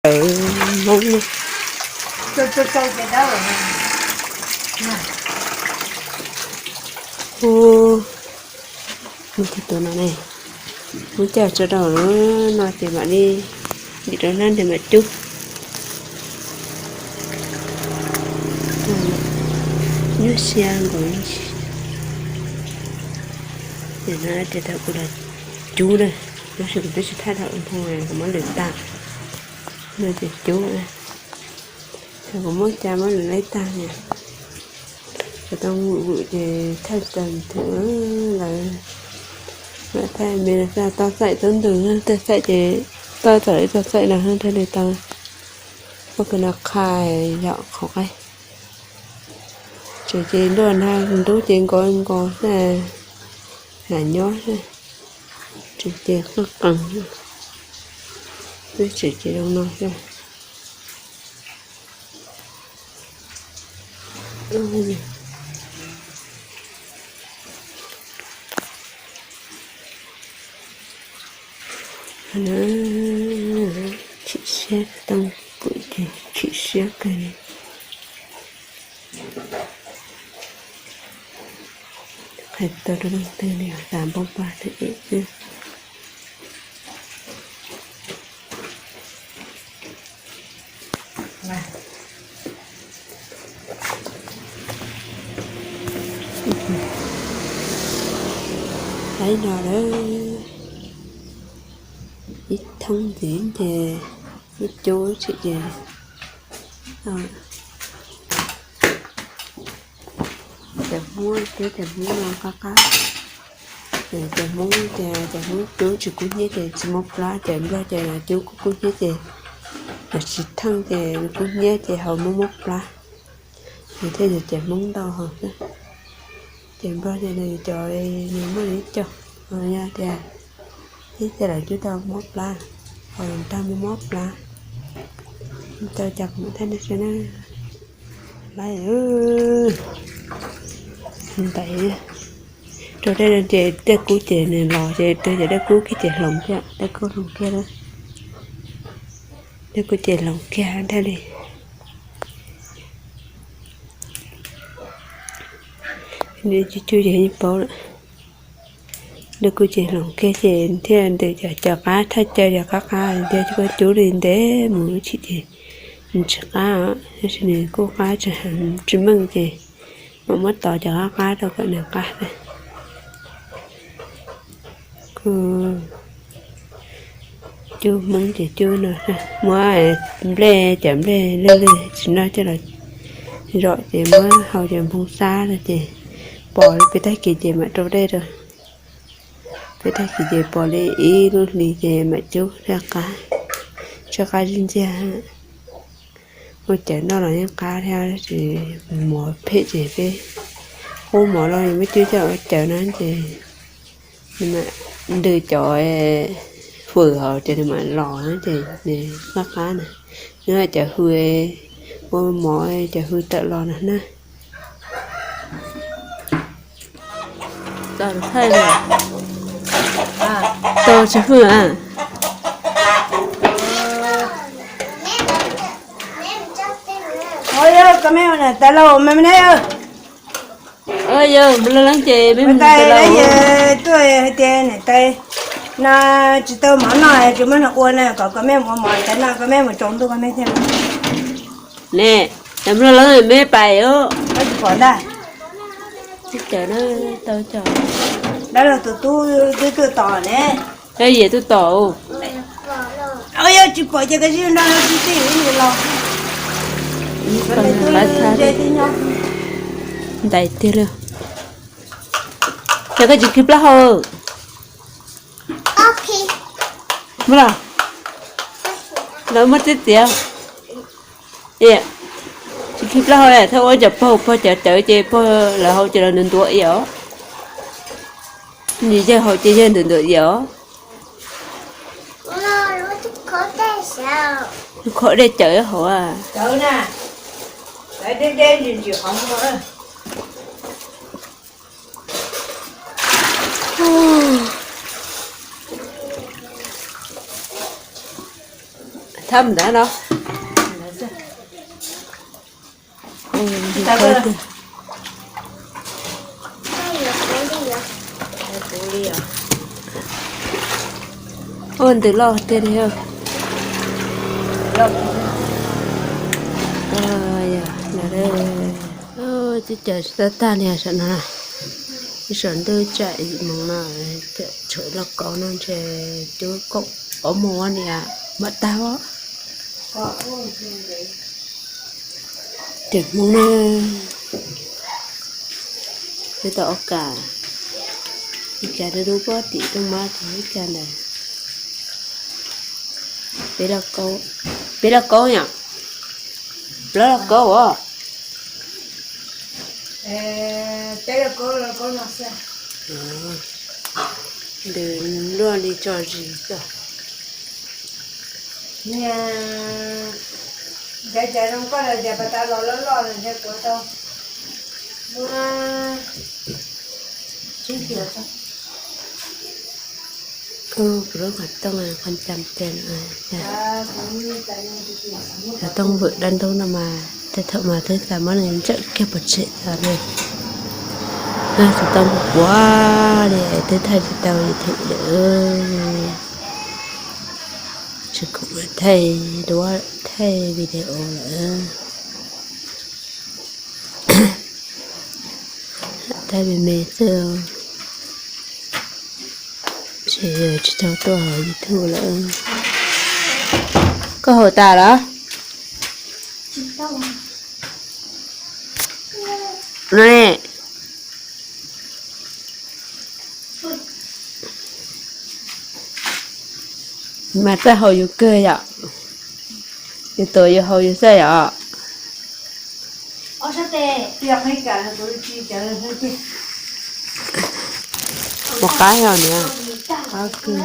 Cawv Hmoob na. Ub, tus no ne, muab coj tso rau no ces mam li dim rau hnab ntawd mam cub. Nyuaj siab nkaus li. Ces no ces thaum kuv los cub na, tab sis kuv twb tsis thaij thaum ub, kuv muab lwm tag no ces cub. Thaum kuv muab cas muab lwm laib tag na, kuv tau vwm vwm ces thaij tag thwm lawm. Thaij me no tau txaim tub ntws, tau txaim ces tau txaim tau txaim no thiaj li tau. Ua kawg no qha yom qhov qaib. Tseem ces nruab nag ntub ces nkaus nkaus xwb, lam nyob xwb. Tseem ces qeej qees, twb tseem ces zoo no xwb. Chim siab, tau pum ces chim siab kawg li. Qhia tau rau leej twg li, xav npau pag thiab xwb. Laib no lawm, ib thoob ntxiv ces muab cub tsis ces cov Hmoob, cov Hmoob no qab qab. Cov Hmoob ces cov Hmoob cub tsis kub hnyiab ces tsis mob plab, cov Nplog ces cub kub kub hnyiab ces cov tsis theej ces kub hnyiab ces ho mob mob plab. Nws thiaj yog cov Hmoob ntau hos xwb. Cov Nplog ces nws cov nws muaj li ib co, yog tias ib txhia lawv cub tau mob plab, ho lawv tau mob mob plab. Tau cas kuv mam thaij nej saib na. Laib, ntais rau dej no ces dej kub ces nws los ces rau cov dej kub kiag ces hloov kiag, dej kub hloov kiag lawm. Dej kub ces hloov kiag thiaj li. Nws cub cub ces yeej paub lawm. Dej kub ces hloov kiag ces thiaj ntws cov, cov qab thaj chaw cov qab qab, yog koj cub li ntev mus ib chim ces nws tsis qab, tab sis nws kuj qab tsis heev tsis meej ces mam muab tov cov qab qab rau kom nws qab na. Kuj cub Hmoob ces cub no, muab nplej, cov nplej lwj lwj tsis noj coj los zom ces muab hau cov npoo xab no ces pos li peb tag kis ces mam rau dej rau. Peb tag kis ces pos li ib lub hlis ces mam cub thiaj qab, thiaj qab zib ntxiag. Ua cawv noj los yeej qab thiab, tab sis mov phem ces peb qub mov los muab cub coj ua cawv no ces nws mam ntws cov fwm hauv ces nws mam los ces nws qab qab na. Nws cov hws ua mov cov hws tawm los no na. Tau tsis hwj a. Ov, yog koj me ua niam tais los me me ne. Yog, leej ces me tais tuaj hais tias niam tais no tsis tau mov noj, tsis muaj neeg ua na, kom koj me ua mov tais no, koj me mus tsaus ntuj koj me thiaj. Ne, me pais os. Tsis pom ntag. Tsis cawm na, tau cov. Dab laug tus tub twb tuaj tos ne. Yog tuaj tos. Yog tsis pom ces koj sim nrog tib tij los. Ntais tiag li. Ces koj tsis khi plaub hau. Muab los, lawv muab tib tiav. Tsis khi plaub hau, thaum ua cov pog pog cov cawv ces pog lawv hau ces lawv ntuav ntuav os. Nws yawg hau ces yawg ntuav ntuav os. Khob dej cawv hauv. Thab ntawd no. Ua ntws loj tiag li. Twb caws tsis tau tag li saum no. Ib saum ntuj tsam ib moos no, tshuav lauj kaub no ntshe cub kaum ob moos niam mam tag. Tseem hmoov na, twb tau ob kas, ib kas dub dub pob tim rooj mab, ib kas ntawd. Peb lauj kaub, peb lauj kaub yom, plaub lauj kaub os. Ntws luaj li tso zis tso. Niag, cov cov zoo koj lawm tias pas tas los loj loj lawm ntshe kuv tau muab tsib kiag. Kuv lub qhov tooj qhov cam tes, qhov tooj vwm dab ntub no mas tej thaum mas twb tas muab nws ntsawm kiag pov tseg tso na. Xov tooj puas li twb thaij tsis tau YouTube lawm. Tsis khoom thaij duab thaij video lawm. Thaij me me xwb, tsis, tsis tau tuaj hauv YouTube lawm. Koj haus tas los? Mas txawj haus yus kawg yom? Yus tuav yus haus yus xwb yom? Mus qab yog niam, qab kawg.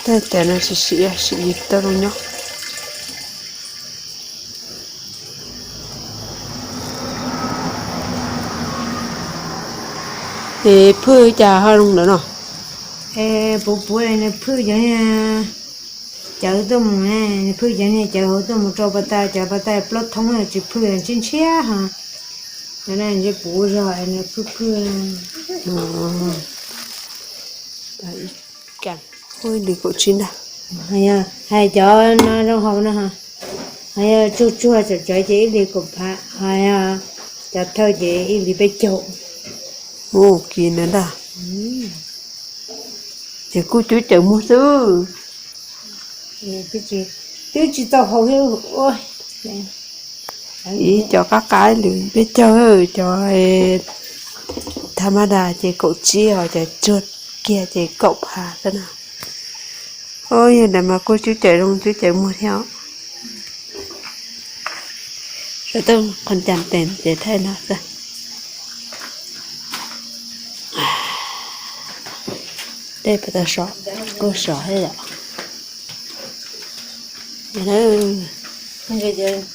Tej tes no sim sim sim yus tau zoo nyob. Es phwj cas ho zoo ntawd no? Es puv puv nws phwj cov niag cawv tuaj mus, nws phwj cov niag cawv hauv tuaj mus rau pas tas, cov pas tas plaub thoob tsis phwj ntshiab ntshiab ho. Cov no ntshe puv zog nws phwj phwj. Ib li kaum tsib ntag. Hais cov no zoo haus no, hais yog tsuag tsuag cov cov ces ib li kaum phav, hais yog cov thawj ces ib li peb caug. Ua kiag ntawd ntag. Ces kuj cub cawv muag xwb. Twb tsis tau haus thiab. Ib cov qab qab lwm peb caug, cov tha ma da ces kaum tsib, ho cov tsuag kiag ces kaum phav xwb na. Yog ntawd mas kuj cub cawv zoo cub cawv muag thiab. Xov tooj qhov cam tes ces thaij no xwb. Tej pas tas sov, kuj sov thiab yom.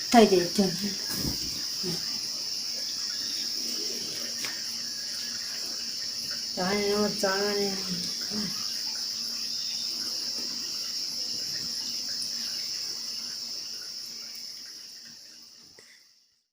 Thaij ces cov txov no.